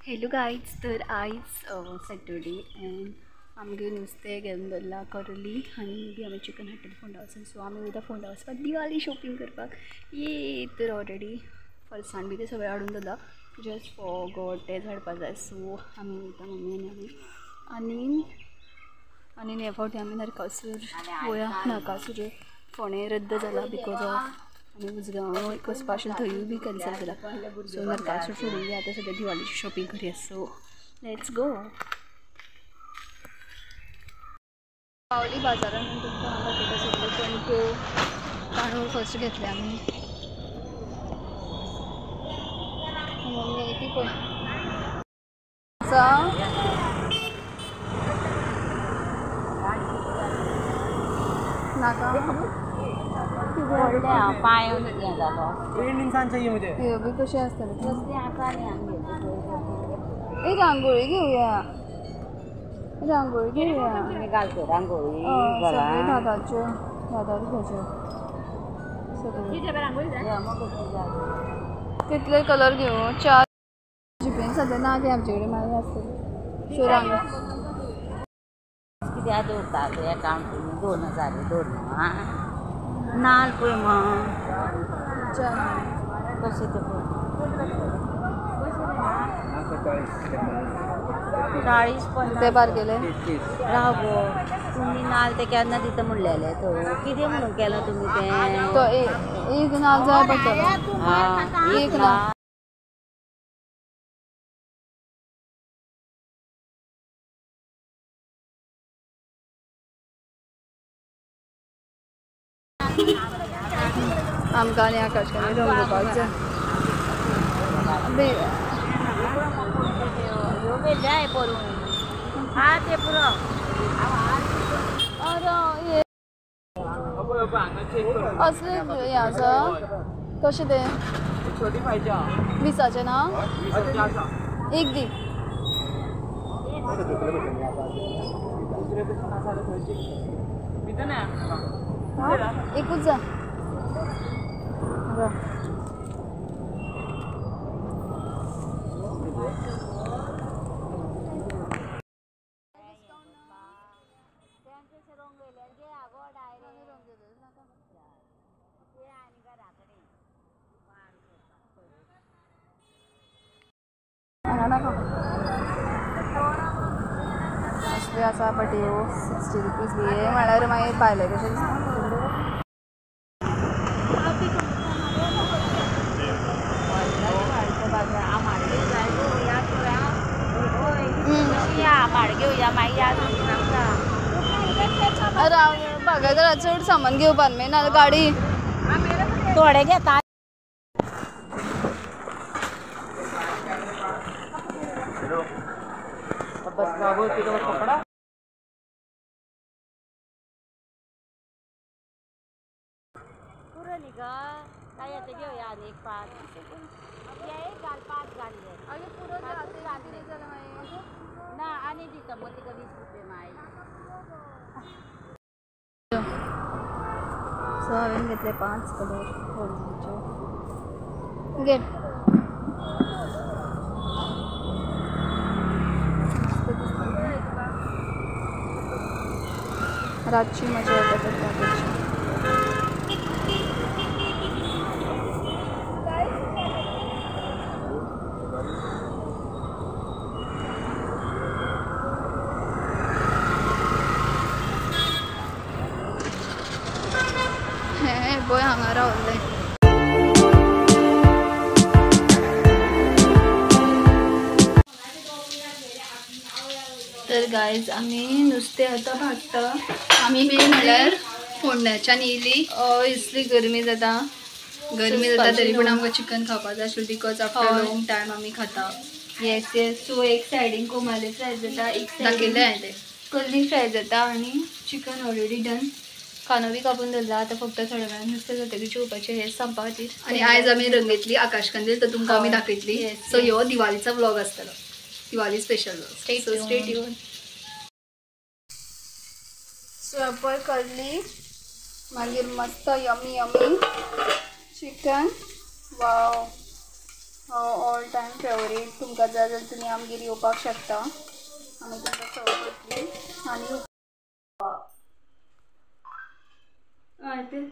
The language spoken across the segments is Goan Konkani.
हॅलो गायज, तर आयज सॅटरडे एंड आमगे नुस्तें घेवन दवरलां करली आनी मे बी आमी चिकन हाडटले फोंडा वचून. सो आमी वयता फोंडा वचपाक दिवाळी शॉपिंग करपाक. ये तर ऑलरेडी फरसाण बी तें सगळें हाडून दवरलां, जस्ट फॉर गॉड तेंच हाडपा जाय. सो आमी वयता मम्मी आनी आमी आनी हे फावटी आमी नरकासूर वया. नरकासूर फोंडें रद्द जाला because of आनी उजगांव एक वचपा आशिल्लें थंयूय बी कॅन्सल जाला. सो नरकासूर सोडून बी आतां सद्या दिवाळीची शॉपिंग करुया. So let's go. पावली बाजारान तुमकां हांव दाखयता सगळे कणक्यो तांदूळ फर्स्ट घेतले आमी. मम्मी ती पळय आसा नाका बी कशें आसतलें. एक रांगोळी घेवया, रांगोळी घेवया. सगळे 10-10च्यो 10-10 रुपयाच्यो सगळे. तितले कलर घेवं 4 जिपेन सद्या ना गे आमचे कडेन, मागीर आसतले. सो रांगोळी कित्याक दवरता ते एकावंट 2000 दवरना नाल पळय मग कशें ते पळय 40 ते बारकेले राव गो. तुमी नाल ते केन्ना दिता म्हणलेले तो कितें म्हणून केलां तुमी तें? तो एक नाल जाय पडटलो, एक नाल. आमकां आनी आकाशकंदील रंगोवपाक जाय. असले हें आसा कशें तें 20चें ना? एक दी. एकूच जाय. असले आसा पटयो 60 रुपीज बी म्हळ्यार मागीर भायले कशें दिसता. बागायदारा चड सामान घेवपाक मेळना गाडी थोडे घेता. पुरो न्ही गो काय येता घेवया आनी एक 5 एक घाल 5 घाल ना आनी दिता मग तिका 20 रुपये मागीर. सो हांवें घेतले 5 कलर होळयेच्यो. घे रातची मजा येता तर रातची. हे पळय हांगा रावल्ले. तर गायज आमी नुस्तें आतां भाजता. आमी मेन म्हळ्यार फोंड्याच्यान येयली. इतली गरमी जाता, गरमी जाता तरी पूण आमकां चिकन खावपाक जाय आशिल्लें because after long time आमी खाता. येस येस. सो एक सायडीन कोमाले फ्राय जाता, एक दाखयलें हांवें तें कल्ली फ्राय जाता आनी चिकन ऑलरेडी डन. कांदो बी कापून दवरला, आतां फक्त थोड्या वेळान नुस्तें जातकीर जेवपाचें हें सांगपा खातीर. आनी आयज आमी रंगयतली आकाशकंदील, तर तुमकां आमी दाखयतली. सो ह्यो दिवाळीचो व्लॉग आसतलो, Diwali special vlog. So stay tune. So पळय करली, मागीर मस्त यमी यमी चिकन. वाव, ऑल टायम फेवरेट. तुमकां जाय जाल्यार तुमी आमगेर येवपाक शकता, आमी तुमकां सर्व करतली. आनी तेच.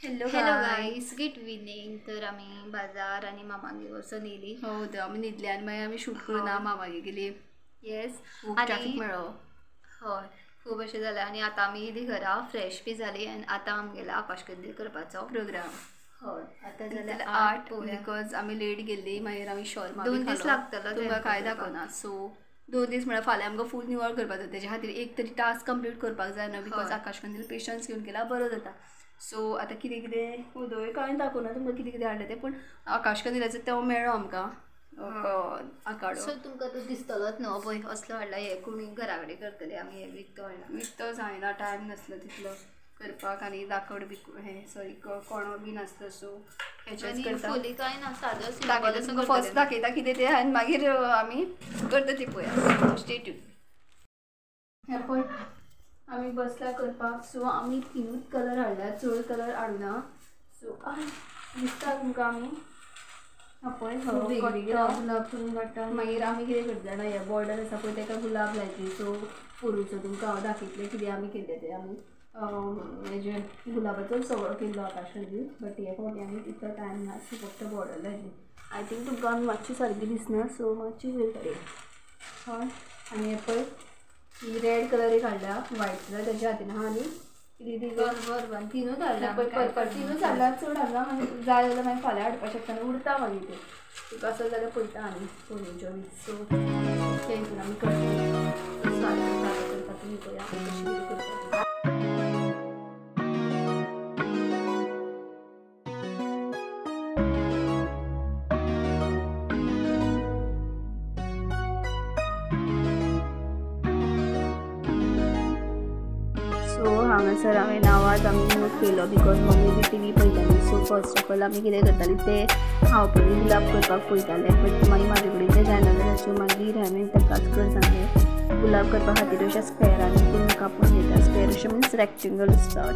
Hello guys, good evening. तर आमी बाजार आनी मामागेर वचून येयली. हो तर आमी न्हिदले आनी मागीर आमी शूट करून मामागेर गेली. येस, ट्रॅफिक मेळ्ळो. हय, खूब अशें जालें. आनी आतां आमी येयली घरा, फ्रेश बी जाली आनी आतां आमगेलो आकाश कंदील करपाचो प्रोग्राम. हय, आतां जालें 8 because आमी लेट गेल्ली. मागीर आमी शॉर्मा 2 दीस लागतलो, तुमकां कांय दाखोवना. सो 2 दीस म्हळ्यार फाल्यां आमकां फूल निवळ करपाक जाय. तेज्या खातीर एक तरी टास्क कंप्लीट करपाक जाय न्हू, because आकाश कंदील पेशन्स घेवन गेला बरो जाता. सो आतां कितें कितें उदय कांय दाखोवना तुमकां कितें कितें हाडलें तें, पूण आकाश कंदिलाचो तो मेळ्ळो आमकां आकाडो. सो तुमकां तो दिसतलोच न्हू पळय असलो हाडला. हे कोणी घरा कडेन करतले आमी, हे विकतो हाडला. विकतो जायना, टायम नासलो तितलो करपाक आनी लाकड बी हें सॉरी कोणो बी नासलो. सो हेचेच करता. फुली कांय ना, सादो दाखयता तुमकां फर्स्ट, दाखयता कितें तें आनी मागीर आमी करता ती पळया. Stay tune. हें पळय आमी बसला करपाक. सो आमी 3 कलर हाडल्या, चड कलर हाडुना. सो दिसता तुमकां आमी पळय गुलाब करून काडटा. मागीर आमी कितें करता जाणा, हे बॉर्डर आसा पळय ताका गुलाब लायतली. सो पोरूचो तुमकां हांव दाखयतलें कितें आमी केल्लें तें. आमी हेजे गुलाबाचो सगळो केल्लो आकाश कंदील, बट हे फावटी आमी तितलो टायम ना, सो फक्त बॉर्डर लायली. I think तुमकां आमी मातशी सारकी दिसना, सो मातशी वयर काडया. हय, आनी हे पळय ही रेड कलर एक हाडल्या, व्हायट कलर तेज्या हातीन आहा. आनी कितें बरोबर 3 हाडल्या, पर्पल 3 हाडल्या, चड हाडला. आनी जाय जाल्यार मागीर फाल्यां हाडपाक शकता आनी उरता मागीर तें. तुका आसत जाल्यार पळयता आनी पोरूच्यो बी. सो ते हितून आमी करता, सादें करता. तुमी पळया आमी कशें कितें करता. हांगासर हांवें आवाज आमी म्यूट केलो because mummy B T V पळयताली. सो फर्स्ट ऑफ ऑल आमी कितें करताली ते हांव पयलीं गुलाब करपाक पळयतालें, बट मागीर म्हाजे कडेन तें जायना जालें. सो मागीर हांवें ताकाच कर सांगलें. गुलाब करपा खातीर अशें स्क्वेरांनी पूण कापून घेता. स्क्वेर अशें मिन्स रेक्टेंगल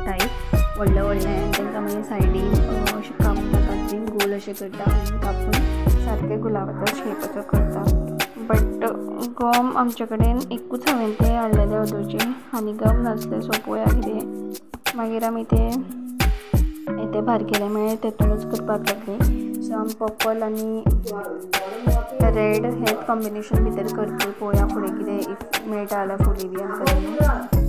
टायप, व्हडलें व्हडलें, आनी तांकां मागीर सायडीन अशें कापता, कातरीन गोल अशें करता आनी कापून सारकें गुलाबाचो शेप असो करता. बट गम आमचे कडेन एकूच हांवें तें हाडलेलें ओदोवचें आनी गम नासलें. सो पळोवया कितें. मागीर आमी तें तें भायर केलें, मागीर तेतूनच करपाक लागलीं. सो आमी पर्पल आनी रेड हें कॉम्बिनेशन भितर करता. पळोवया फुडें कितें if मेळटा जाल्यार फुली बी आमकां.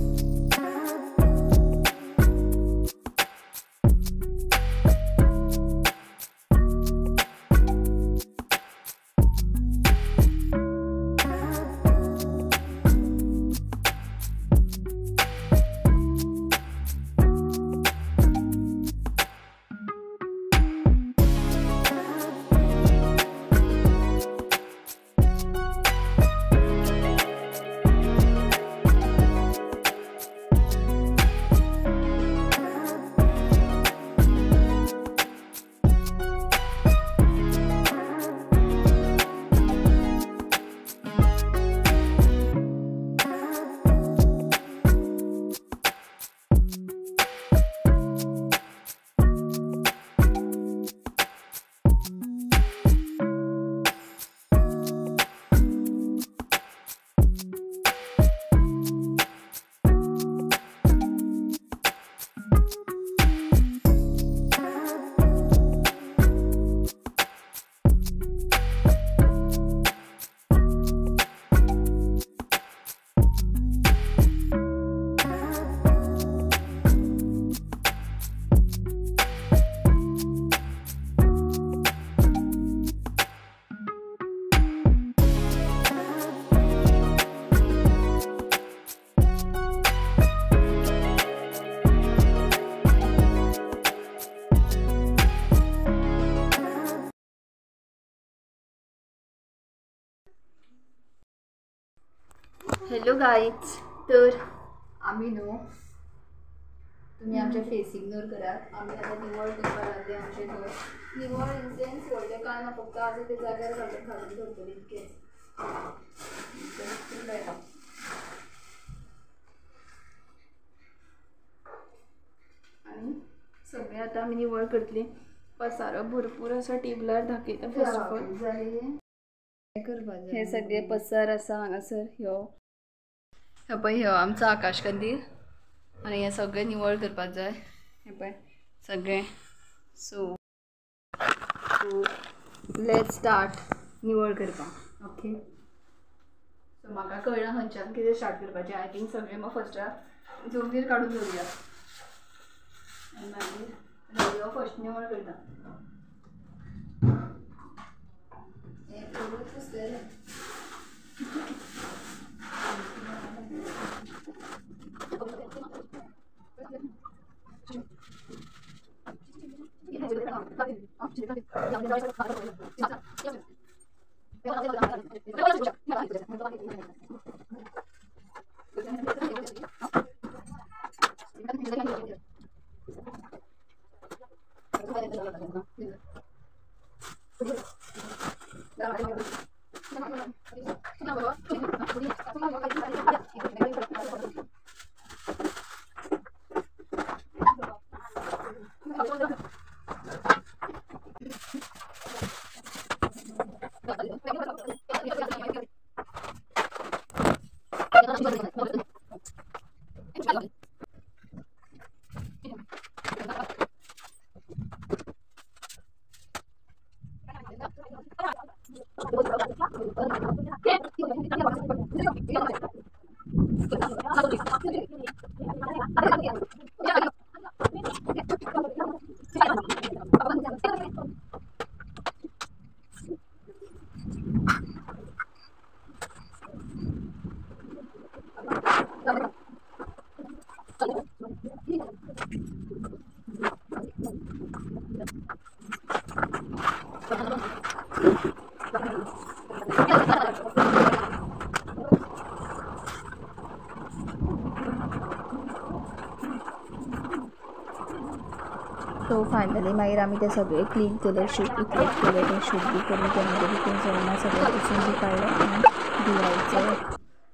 हॅलो गाईज, तर आम्ही न्हू तुम्ही आमच्या फेस इग्नोर करात. आम्ही आता निवळ करपाक लागले आमचें घर. निवळ इन सेन्स व्हडलें कांय ना, फक्त आसा ते जाग्यार घालून घालून दवरतली इतकेंच. आनी सगळें आतां आमी निवळ करतली. पसारो भरपूर आसा टेबलार दाखयता फर्स्ट ऑफ ऑल. हे सगळे पसार आसा हांगासर. ह्यो हे पळय ह्यो आमचो आकाश कंदील आनी हे सगळें निवळ करपाक जाय. हे पळय सगळें. सो let's start निवळ करपाक. ओके सो म्हाका कळना खंयच्यान कितें स्टार्ट करपाचें. I think सगळें म्हाका फर्स्टाक जमनीर काडून दवरुया आनी मागीर हो फर्स्ट निवळ करता. सो फायनली मागीर आमी ते सगळे क्लीन केले, शूट इतले केले, ते शूट बी करून केन्ना तरी तें जेवणा सगळें पुसून बी काडलें आनी दिवाळीचो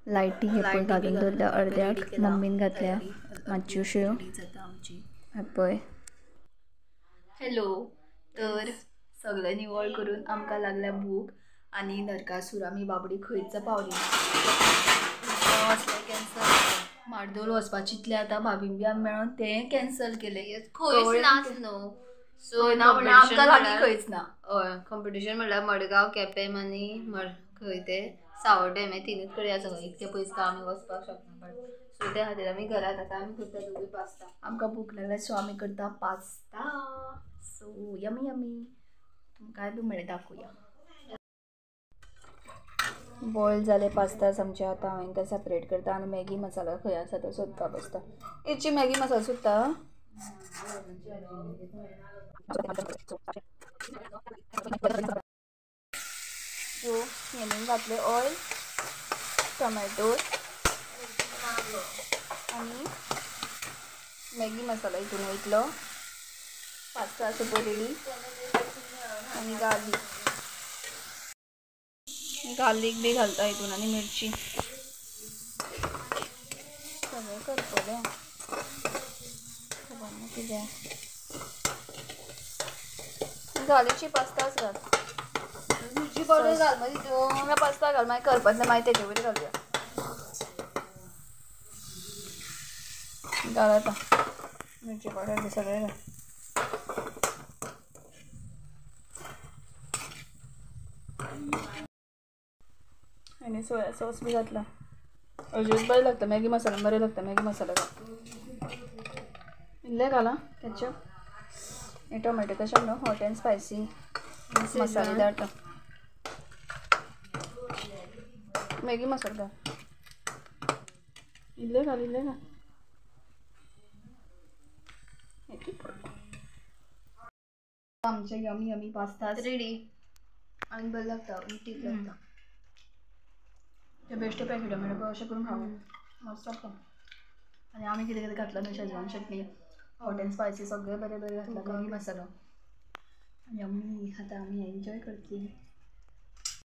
लायटी हे पळय घालून दवरल्या अर्द्याक मम्मीन घातल्या मातश्यो श्यो हे पळय. हॅलो, तर सगळें निवळ करून आमकां लागल्या भूक आनी नरकासूर आमी बाबडी खंयच पावली ना. कॅन्सल मार्दोल वचपाक चिंतलें आतां भाभीन बी आमी मेळोन तें कॅन्सल केलें. खंयच नाच न्हू. सो ना म्हणल्यार आमकां लागीं खंयच ना. हय, कॉम्पिटिशन म्हणल्यार मडगांव, केपें आनी खंय ते सावड्डें, मागीर तिनूच कडेन आसा. इतके पयस काय आमी वचपाक शकना. बट सो त्या खातीर आमी घरांत आतां आमी करता दोगूय पास्ता. आमकां भूक लागल्या सो आमी करता पास्ता. सो यमी यमी तुमकांय बी म्हणलें दाखोवया. बॉयल जाले पास्ता आमचे. आतां हांव हांकां सेपरेट करता आनी मॅगी मसाला खंय आसा तो सोदपा बसता. इच्ची मॅगी मसाला सोदता. सो हेणेन घातले ऑयल, टोमॅटो आनी मॅगी मसाला हितून वयतलो. पास्ता आसा पळय रेडी आनी गार्लीक गार्लीक बी घालता हितून आनी मिरची सगळें करतलें. खबर ना कितें गार्लीकची पास्ताच घाल, मिरची पावडर घाल मागीर तितून. पास्ता घाल मागीर करपाक मागीर तेजे वयर घालया. घाल आतां मिरची पावडर बी सगळें घाल. आनी सोया सॉस बी घातला. अजून बरें लागता मॅगी मसाला, बरें लागता मॅगी मसाला घाल. इल्लें घाला केचप. हे टोमॅटो कशें न्हू हॉट अँड स्पायसी मसालेदार. तो मॅगी मसाला घाल, इल्लें घाल, इल्लें घाल. आमचे यमी यमी पास्ता रेडी आनी बरें लागता, ठीक लागता. ते बेश्टे पॅकेट मेळटा अशें करून खावप मस्त लागता. आनी आमी कितें कितें घातलां न्हू Schezwan chutney, hot and spicy सगळें बरें बरें घातलां, मॅगी मसालो. यमी. आतां आमी एन्जॉय करतली.